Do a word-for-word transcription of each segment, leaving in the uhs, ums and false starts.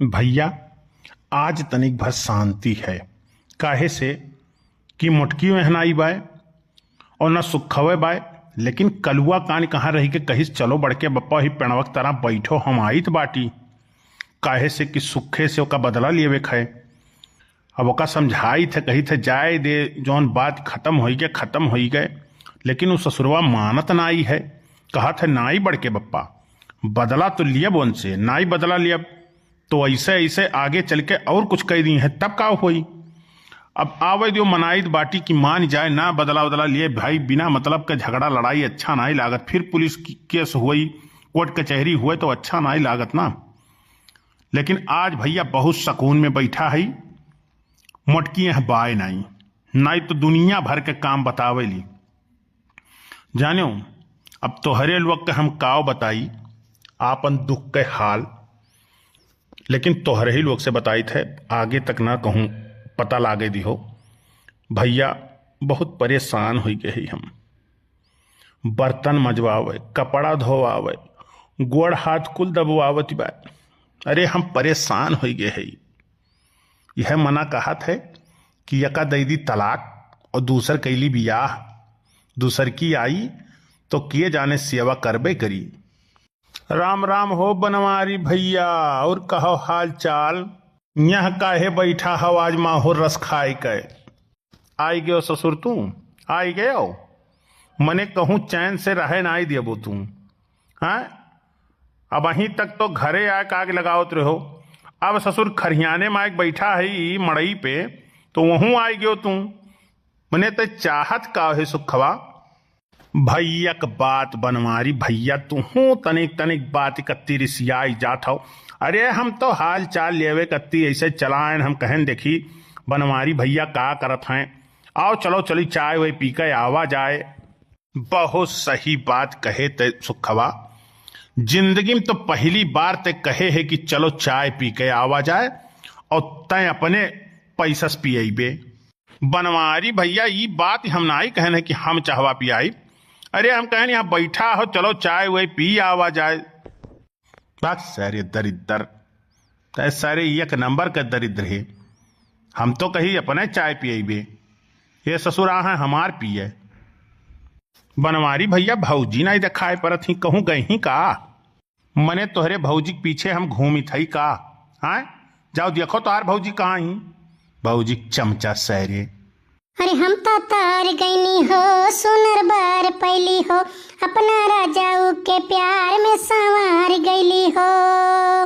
भइया, आज तनिक भर शांति है, काहे से कि मोटकी वहनाई बाय और ना सुखवे बाय, लेकिन कलुआ कान कहाँ रही के कहिस, "चलो बड़के बप्पा, ही पेड़वा के तरह बैठो, हम आइत बाटी।" काहे से कि सुखे से ओका बदला लेवे के है। अब ओका समझाइत है, कहित है, "जाए दे, जौन बात खतम होई गए, खतम होई गए।" लेकिन उ ससुरवा मानत नाई है, कहत है, "नाई बड़के बप्पा, बदला तो लियब उनसे, नाई बदला लियब, तो ऐसे ऐसे आगे चल के और कुछ कह दी है, तब का होई?" अब आवे दियो, मनाइत बाटी कि मान जाए, ना बदला उदला लिए भाई, बिना मतलब के झगड़ा लड़ाई अच्छा नाई लागत, फिर पुलिस की केस हुई, कोर्ट कचहरी हुए तो अच्छा नाई लागत ना। लेकिन आज भइया बहुत सुकून में बैठा है, मोटकी यह बाय नाई, नाई तो दुनिया भर के काम बतावेली। जान्यो, अब तोहरे लोग के हम काव बताई आपन दुख के हाल, लेकिन तोहरे ही लोग से बताइत है, आगे तक ना कहूँ पता लागे दिहो। भइया, बहुत परेशान होई गए ही हम। बर्तन मजवावे, कपड़ा धोवावे, गोड़ हाथ कुल दबवावत बा। अरे, हम परेशान होई गए ही। यह मना कहत है कि यका दई दी तलाक और दूसर कैली बियाह, दूसर की आई तो किए जाने सेवा करबे करी। राम राम हो बनवारी भइया, और कहो हाल चाल? यह काहे बैठा हो आज माहौर रस खाए के? आई गयो ससुर तू, आई गयो। मने कहूँ चैन से रहे नाई देबो तू, हाँ? अब अहीं तक तो घरे आके आग लगावत रहो, अब ससुर खरियाने में आके बैठा है ई मड़ई पे, तो वहूँ आई गयो तू। मने ते चाहत का है सुखवा? भइया क बात बनवारी भइया, तुहूँ तनिक तनिक बात कत्ती रिसियाई जात हो। अरे हम तो हाल चाल लेवे कत्ती ऐसे चलाएन, हम कहन देखी बनवारी भइया का करत हैं, आओ चलो चली चाय वाय पी के आवा जाए। बहुत सही बात कहे ते सुखवा, जिंदगी में तो पहली बार ते कहे है कि चलो चाय पी के आवा जाए और तय अपने पैसस पियबे। बनवारी भइया, ई बात हम नाई कहन है कि हम चाहवा पियाई। अरे हम कहन यहाँ बैठा हो, चलो चाय वाय पी आवा जाए। बात सारे दरिद्र, तय सारे एक नंबर के दरिद्र है। हम तो कही अपने चाय पियबे, ये ससुरा है हमार पिए। बनवारी भइया, भौजी नाई देखाए परत ही, कहूँ गई ही का? मने तोहरे भौजी के पीछे हम घूमित हई का? हाँ, जाओ देखो तोहार भौजी कहाँ ही? भौजी के चमचा सैरे। अरे हम तो तार गईनी हो, सुनर बार पैली हो, अपना राजाऊ के प्यार में संवार गईली हो।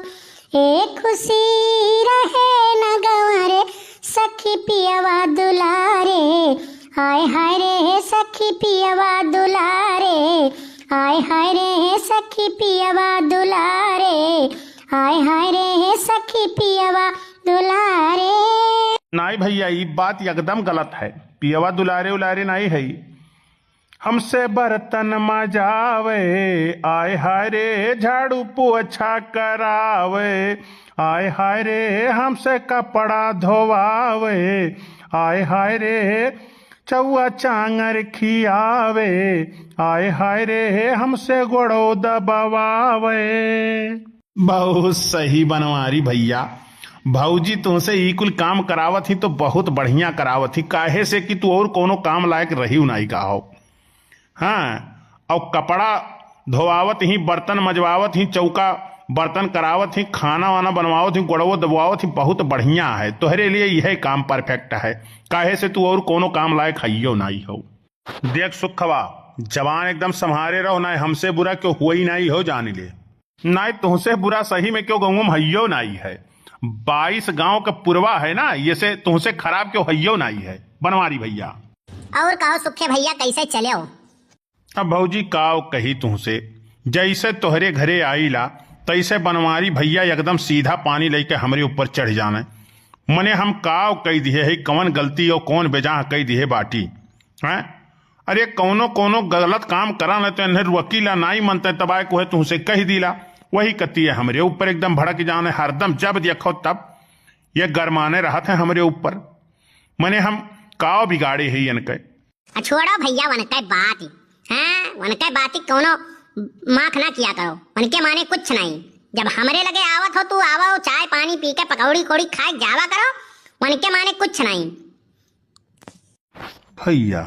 ए खुशी रहे न गवा रे, सखी पियवा दुलारे। हाय हाय रे सखी पियवा दुलारे, हाय हाय रे सखी पियवा दुलारे, हाय हाय रे सखी पियवा दुलारे। नाई भइया, ई बात एकदम गलत है। पियवा दुलारे उलारे नाई है। हमसे बर्तन मजावे, आय हाय रे झाड़ू पोछा करावे, आय हाय रे हमसे कपड़ा धोवावे, आय हाय रे चौआ चांगर खियावे, आय हाय रे हमसे गोड़ो दबवावे। बहुत सही बनवारी भइया, भौजी तुहसे ई कुल काम करावत ही तो बहुत बढ़िया करावत ही, काहे से कि तू और कोनो काम लायक रही नाई का हो। हाँ, और कपड़ा धोवावत ही, बर्तन मजवावत ही, चौका बर्तन करावत ही, खाना वाना बनवावत ही, गोड़वो दबवावत ही, बहुत बढ़िया है। तोहरे लिए यह काम perfect है, काहे से तू और कोनो काम लायक हइयो नाई हो। देख सुखवा, जबान एकदम संभारे रहो, ना हमसे बुरा क्यों हुई नाई हो जान ले। नाई तुहसे बुरा सही में क्यों गंगुम हइयो नाई है। बाईस गांव का पुरवा है ना, ये से तुहसे खराब क्यों हइयो नाई है बनवारी भइया। और कहो सुखे भइया, कैसे चले हो? अब भौजी काव कही तुहसे, जैसे तोहरे घरे आईला तैसे बनवारी भइया एकदम सीधा पानी लेके हमरे ऊपर चढ़ जाने। मने हम काव कई दिहे है, कवन गलती और कौन बेजाह कई दिहे बाटी, हैं? अरे कौनो कौनो गलत काम करा न तो इन्हें रोकीला, नाई मनते तबाय को है तुहसे कह दीला, वही कती है हमरे ऊपर एकदम भड़क जाने हरदम, जब देखो तब ये गरमाने रहत है हमरे ऊपर। मने हम काव बिगाड़े है इनके? आ, छोड़ो भइया, वनके बात ही। हाँ, वनके बात ही कौनो माफ ना किया करो। वनके माने कुछ नहीं। जब हमरे लगे आवत हो, तू आवो, चाय पानी पी के पकौड़ी कोड़ी खाए जावा करो, उनके माने कुछ नहीं। भैया,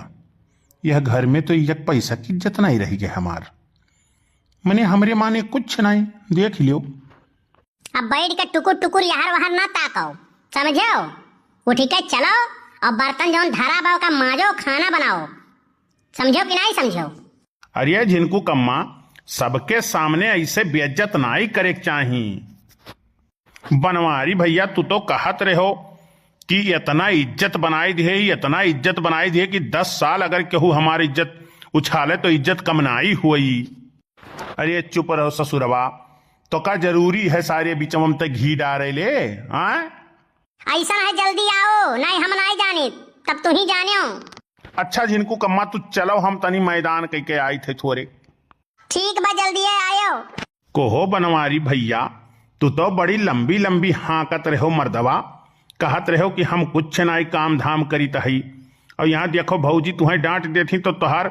यह घर में तो एक पैसा की इज्जत नहीं रही गए हमार। मने हमरे माने कुछ नहीं, देख लियो। अब बैठ के टुकुर टुकुर यहर वहर ना ताको, समझो? उठी के चलो और बर्तन जौन धरा बा ओका माजो, खाना बनाओ, समझो कि नहीं समझो? अरे झिनकू कम्मा, सबके सामने ऐसे बेइज्जत नाई करे के चाही। बनवारी भैया, तू तो कहत रहो कि इतना इज्जत बनाई दिए, इतना इज्जत बनाई दिए कि दस साल अगर केहू हमारी इज्जत उछाले तो इज्जत कम नाई हुई। अरे चुप रहो ससुरवा, तो का जरूरी है सारे बिचवा में ते घी डारे ले, हाँ? ऐसा है, जल्दी आओ, नहीं हम नहीं जाने, तब तू ही जानियो। अच्छा झिनकू कम्मा, तू चलो, हम तनी मैदान कह के आई थे थोरे। ठीक बा, जल्दी आयो। कोहो बनवारी भैया, तू तो बड़ी लंबी लंबी हाँकत रहो मर्दवा, कहत रहो कि हम कुछ नाई काम धाम करीत हई, और यहाँ देखो भौजी तुहें डांट देती तो तोहार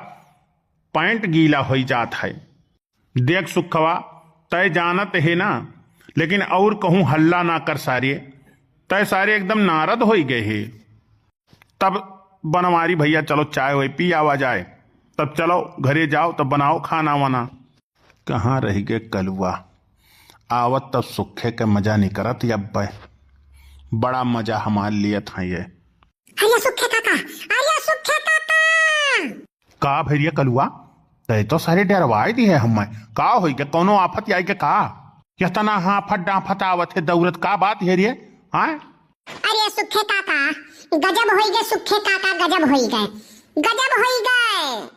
पैंट गीला होई जात है। देख सुखवा, तय जानत हे ना, लेकिन और कहूँ हल्ला ना कर सारे, तय सारे एकदम नारद होई गए हे। तब बनवारी भैया, चलो चाय वाय पी आवा जाए, तब चलो घरे जाओ, तब बनाओ खाना वाना। कहाँ रह गए कलुआ? आवत तब सुखे के मजा निकरत ही अब्बे। बड़ा मजा हमार लियत हैं ये। अरे सुखे काका, अरे सुखे काका। का भैरिया कलुआ, तय तो सारे डरवाए दिए हमें। का होई के, कौनो आफत आई के का? यह तना हाफत डाफत आवत है दौरत, का बात है रे? हाँ? अरे सुखे काका, गजब होई गए सुखे काका, गजब होई गए, गजब होई गए।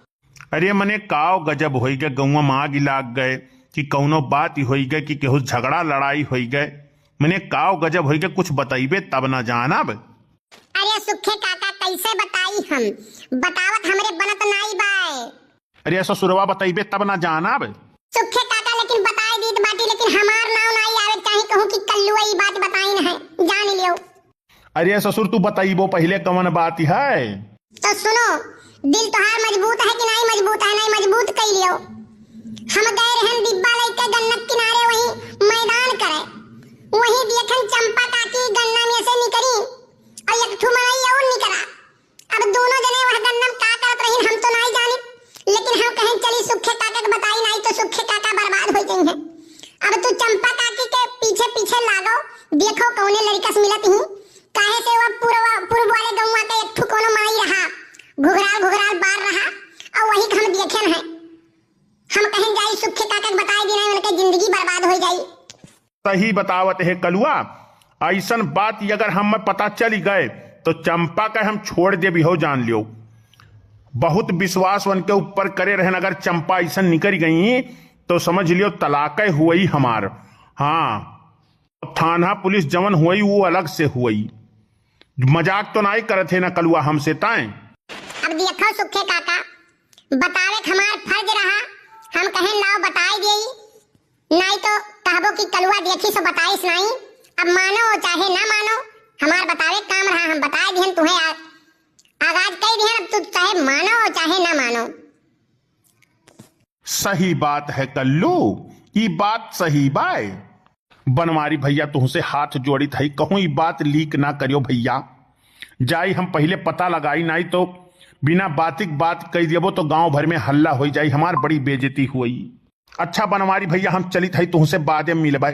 अरे मने काव गजब होई गए, गौवा में आग लाग गए कि कौनो बात ही होई गए कि केहू झगड़ा लड़ाई होई गए? मने काव गजब होई गए, कुछ बतइबे तब ना जानब। अरे सुखे काका, कैसे बताई हम, बतावत हमरे बनत नाई बाय। अरे ससुरवा, बतइबे तब ना जानब। सुखे काका, लेकिन बताए दीत बाटी, लेकिन हमार नाव नाई आवे चाही, कहूँ कि कल्लुआ ई बात बताइन है, जान लियो। अरे ससुर, तू बतइबो पहिले कवन बात है? तो सुनो, दिल तोहार मजबूत है कि नाई मजबूत है, नाई मजबूत कई लियो। हम गए रहन डिब्बा लइके गन्ना के किनारे वहीं मैदान करे, वहीं देखन चंपा काकी गन्ना में से निकरी और एक ठू मनई और निकरा। अब दोनों जने वह गन्ना में का करत रहिन हम तो नाई जानी, लेकिन हम कहें चली सुखे काका के बताई, नाई तो सुखे काका बर्बाद हो जाई हैं। अब तू चंपा काकी के पीछे पीछे लागो, देखो कौने लड़का से मिलत ही, काहे से वह पूर्व, पूर्व वाले गौवा के एक ठू कोनो माई रहा, घुघराल घुघराल बार रहा, और वही के हम देखेन है। हम कहें जाई सुखे काका के बताई दी, नाई उनके जिंदगी बर्बाद हो जाई। सही बतावत हे कलुआ, ऐसन बात ही अगर हमें पता चली गए तो चंपा के हम छोड़ देबी हो, जान लियो। बहुत विश्वास उनके ऊपर करे रहन, अगर चंपा ऐसन निकल गई तो समझ लियो तलाक हुई हमार। हाँ, थाना पुलिस जवन हुई वो अलग से हुई। मजाक तो नाई करत हे ना कलुआ हमसे ताए। अब देखो सुखे काका, बतावे के हमार फर्ज रहा, हम कहें लाओ बताई देई, नाई तो कहबो कि कलुआ देखी सो बताइस नाई। अब मानो चाहे ना मानो, हमार बतावे काम रहा, हम बताए दिहन तुहें आ-, आगाज कई दिहन, अब तू चाहे मानो चाहे ना मानो। सही बात है कल्लू, ई बात सही बाय। बनवारी भैया, तुहसे हाथ जोड़ित हई, कहूँ ई बात लीक ना करियो भैया। जाई हम पहिले पता लगाई, नाई तो बिना बातिक बात कई देबो तो गांव भर में हल्ला होई जाई, हमार बड़ी बेइज्जती होई। अच्छा बनवारी भैया, हम चलित हई, तुहसे बादे में मिलबै।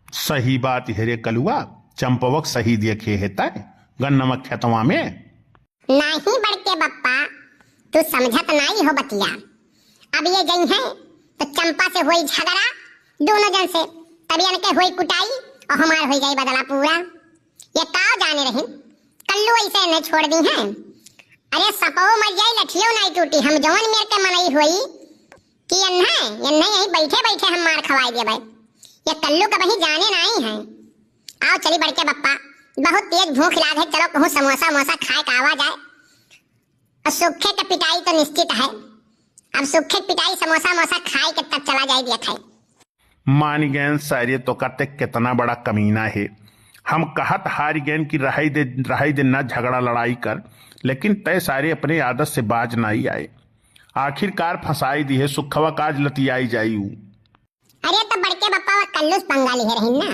सही बात है रे कलुआ, चंपवक सही देखे है तय गन्नवा खेतवा में। नाही बड़के बप्पा, तू समझत नाही हो बतिया। अब ये जई हैं तो चंपा से होई झगड़ा दोनों जन से, तब इनके होई कुटाई और हमार होई जाई बदला पूरा। ये का जाने रही, कल्लू ऐसे न छोड़ दी हैं। अरे सपो मर जाई, लठियो नाही टूटी। हम जवन मेर के मनई होई कि एन्हे, एन्हे यहीं बैठे बैठे हम मार खवाई देबै। ये कल्लू कबहीं जाने नाही है। आओ चली बड़के बप्पा, बहुत तेज भूख लाग है, चलो कहूँ समोसा वमोसा खाए के आवा जाए। और सूखे के पिटाई तो निश्चित है, अब सूखे के पिटाई समोसा वमोसा खाए के तब चला जाए दिया खाए। मान गयन सारे तो कहते कितना बड़ा कमीना है। हम कहत हार गयन कि रहाई दे, रहाई दे, ना झगड़ा लड़ाई कर, लेकिन तय सारे अपने आदत से बाज नाही आए। आखिरकार फंसाई दी है, सुखवा काज लतियाई जाई ऊ। अरे तो बड़के बप्पा वा कल्लूस पंगा लिहे रही ना,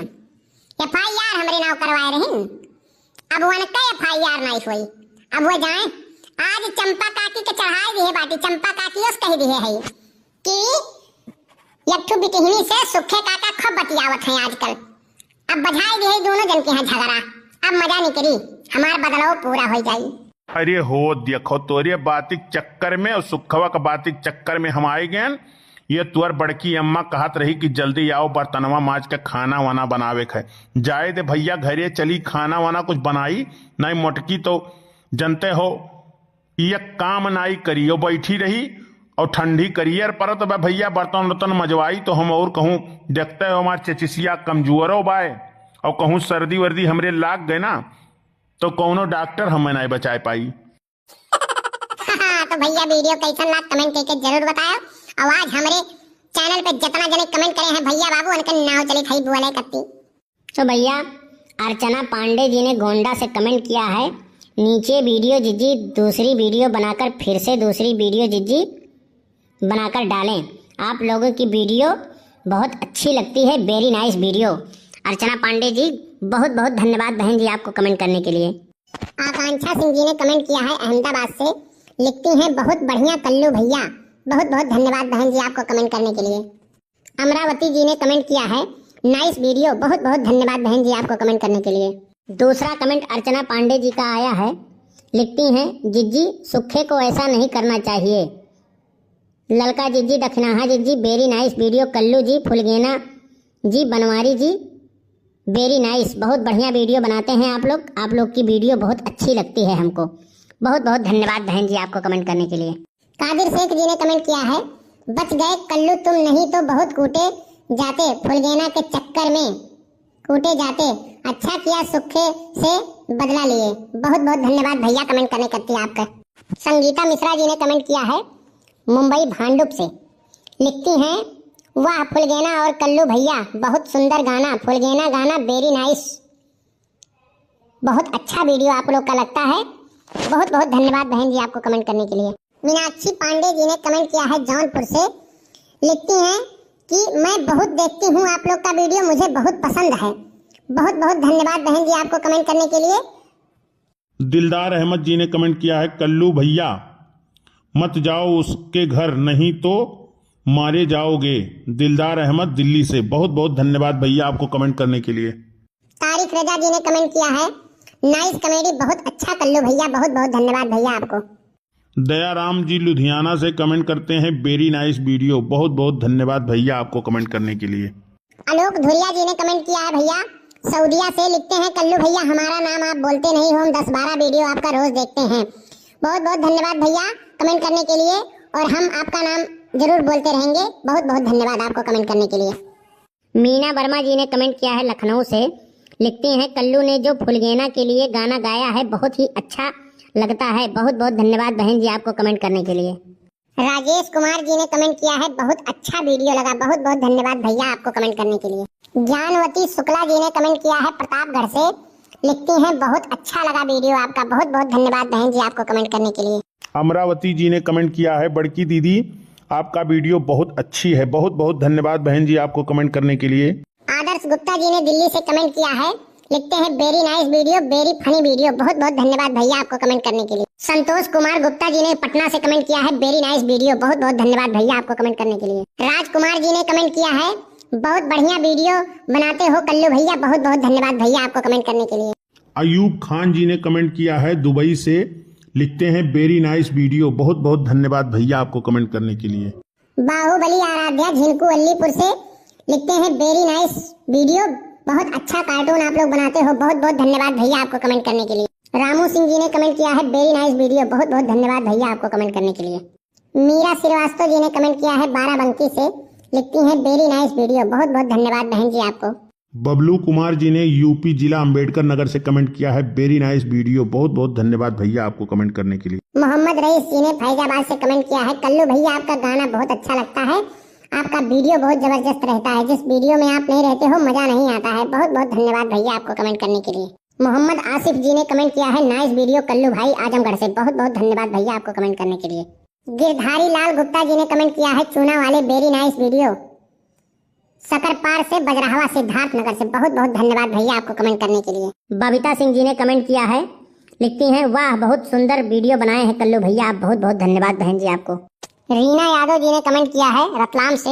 एफ आई आर करवाए रहिन। अब वनके FIR नाई होई। अब वो जाए, आज चंपा काकी के चढ़ाई दिहे बाटी, चंपा काकी ओस कही दिहे है कि एक ठो बिटिहनी से सुखे काका खूब बतियावत हैं आजकल। अब बझाई दिहे दोनों जन के यहाँ झगड़ा, अब मजा निकली, हमार बदलाव पूरा हो जाई। अरे हो, देखो, तोरे बातिक चक्कर में और सुखवा के बातिक चक्कर में हम आए गए। ये तुअर बड़की अम्मा कहत रही कि जल्दी आओ, बर्तनवा माज के खाना वाना बनावे के है। जाए दे भैया, घरे चली, खाना वाना कुछ बनाई, नहीं मोटकी तो जनते हो, ये काम नाई करी, वो बैठी रही और ठंडी करियर परत बा भैया, बर्तन उर्तन मजवाई तो हम और कहूँ, देखते हो हमार चचिसिया कमजोरो बाय और कहूँ सर्दी वर्दी हमरे लाग गए ना, तो कौनो डॉक्टर हमें नाई बचाए पाई। तो भैया, video कैसन लाग, comment करके जरूर बताओ। और आज हमरे channel पे जितना जने comment करे हैं भैया बाबू, उनके नाव चली थाई बुआ ले कत्ती। तो भैया, अर्चना पांडे जी ने गोंडा से comment किया है, नीचे video जिज्जी दूसरी video बनाकर, फिर से दूसरी video जिज्जी बनाकर डालें। आप लोगों की video बहुत अच्छी लगती है, very nice video। अर्चना पांडे जी, बहुत बहुत धन्यवाद बहन जी आपको comment करने के लिए। आकांक्षा सिंह जी ने comment किया है अहमदाबाद से, लिखती हैं, बहुत बढ़िया कल्लू भैया। बहुत बहुत धन्यवाद बहन जी आपको comment करने के लिए। अमरावती जी ने comment किया है, nice video। बहुत बहुत धन्यवाद बहन जी आपको comment करने के लिए। दूसरा comment अर्चना पांडे जी का आया है, लिखती हैं, जिज्जी सुखे को ऐसा नहीं करना चाहिए। ललका जिज्जी, दखिनाहा जिज्जी, very nice video। कल्लू जी, फुलगेना जी, बनवारी जी, very nice, बहुत बढ़िया video बनाते हैं आप लोग। आप लोग की video बहुत अच्छी लगती है हमको। बहुत बहुत धन्यवाद बहन जी आपको comment करने के लिए। कादिर शेख जी ने comment किया है, बच गए कल्लू तुम, नहीं तो बहुत कूटे जाते फुलगेना के चक्कर में। कूटे जाते, अच्छा किया सुखे से बदला लिए। बहुत बहुत धन्यवाद भैया comment करने करती आपका। संगीता मिश्रा जी ने comment किया है मुंबई भांडुप से, लिखती हैं, वाह फुलगेना और कल्लू भैया, बहुत सुंदर गाना, फुलगेना गाना very nice। बहुत अच्छा video आप लोग का लगता है। बहुत बहुत धन्यवाद बहन जी आपको comment करने के लिए। मीनाक्षी पांडे जी ने comment किया है जौनपुर से, लिखती हैं कि मैं बहुत देखती हूँ आप लोग का video, मुझे बहुत पसंद है। बहुत बहुत धन्यवाद बहन जी आपको comment करने के लिए। दिलदार अहमद जी ने comment किया है, कल्लू भैया मत जाओ उसके घर, नहीं तो मारे जाओगे। दिलदार अहमद दिल्ली से, बहुत बहुत धन्यवाद भैया आपको comment करने के लिए। तारिक रजा जी ने comment किया है, nice comedy, बहुत अच्छा कल्लू भैया, बहुत बहुत धन्यवाद भैया आपको। दयाराम जी लुधियाना से comment करते हैं, very nice video। बहुत बहुत धन्यवाद भैया आपको comment करने के लिए। आलोक धुरिया जी ने comment किया है भैया सऊदिया से, लिखते हैं, कल्लू भैया हमारा नाम आप बोलते नहीं हो, हम दस बारह video आपका रोज देखते हैं। बहुत बहुत धन्यवाद भैया comment करने के लिए, और हम आपका नाम जरूर बोलते रहेंगे। बहुत बहुत धन्यवाद आपको comment करने के लिए। मीना वर्मा जी ने comment किया है लखनऊ से, लिखती हैं, कल्लू ने जो फुलगेना के लिए गाना गाया है बहुत ही अच्छा लगता है। बहुत बहुत धन्यवाद बहन जी आपको comment करने के लिए। राजेश कुमार जी ने comment किया है, बहुत अच्छा video लगा। बहुत बहुत धन्यवाद भैया आपको comment करने के लिए। ज्ञानवती शुक्ला जी ने comment किया है प्रतापगढ़ से, लिखती हैं, बहुत अच्छा लगा video आपका। बहुत बहुत धन्यवाद बहन जी आपको comment करने के लिए। अमरावती जी ने comment किया है, बड़की दीदी आपका video बहुत अच्छी है। बहुत बहुत धन्यवाद बहन जी आपको comment करने के लिए। आदर्श गुप्ता जी ने दिल्ली से comment किया है, लिखते हैं, very nice video, very funny video। बहुत बहुत धन्यवाद भैया आपको comment करने के लिए। संतोष कुमार गुप्ता जी ने पटना से comment किया है, very nice video। बहुत बहुत धन्यवाद भैया आपको comment करने के लिए। राजकुमार जी ने comment किया है, बहुत बढ़िया video बनाते हो कल्लू भैया। बहुत बहुत धन्यवाद भैया आपको comment करने के लिए। अयूब खान जी ने comment किया है दुबई से, लिखते हैं, very nice video। बहुत बहुत धन्यवाद भैया आपको comment करने के लिए। बाहुबली आराध्या झिनकू अलीपुर से, लिखते हैं, very nice video, बहुत अच्छा cartoon आप लोग बनाते हो। बहुत बहुत धन्यवाद भैया आपको comment करने के लिए। रामू सिंह जी ने comment किया है, very nice video। बहुत बहुत धन्यवाद भैया आपको comment करने के लिए। मीरा श्रीवास्तव जी ने comment किया है बाराबंकी से, लिखती हैं, very nice video। बहुत बहुत धन्यवाद बहन जी आपको। बबलू कुमार जी ने, यूपी जिला अंबेडकर नगर से comment किया है, very nice video। बहुत बहुत धन्यवाद भैया आपको comment करने के लिए। मोहम्मद रईस जी ने फैजाबाद से comment किया है, कल्लू भैया आपका गाना बहुत अच्छा लगता है, आपका video बहुत जबरदस्त रहता है, जिस video में आप नहीं रहते हो मजा नहीं आता है। बहुत बहुत धन्यवाद भैया आपको comment करने के लिए। मोहम्मद आसिफ जी ने comment किया है, nice video कल्लू भाई आजमगढ़ से। बहुत बहुत धन्यवाद भैया आपको comment करने के लिए। गिरधारी लाल गुप्ता जी ने comment किया है चूना वाले, very nice video। सकरपार से, बजरहवा सिद्धार्थनगर से। बहुत बहुत धन्यवाद भैया आपको कमेंट करने के लिए। बबीता सिंह जी ने कमेंट किया है, लिखती हैं, "वाह, बहुत सुंदर वीडियो बनाए हैं कल्लू भैया आप।" बहुत बहुत धन्यवाद बहन जी आपको। रीना यादव जी ने कमेंट किया है रतलाम से,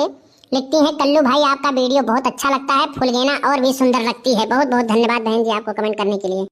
लिखती हैं, "कल्लू भाई, आपका वीडियो बहुत अच्छा लगता है, फुलगेना और भी सुंदर लगती है।" बहुत बहुत धन्यवाद बहन जी आपको कमेंट करने के लिए।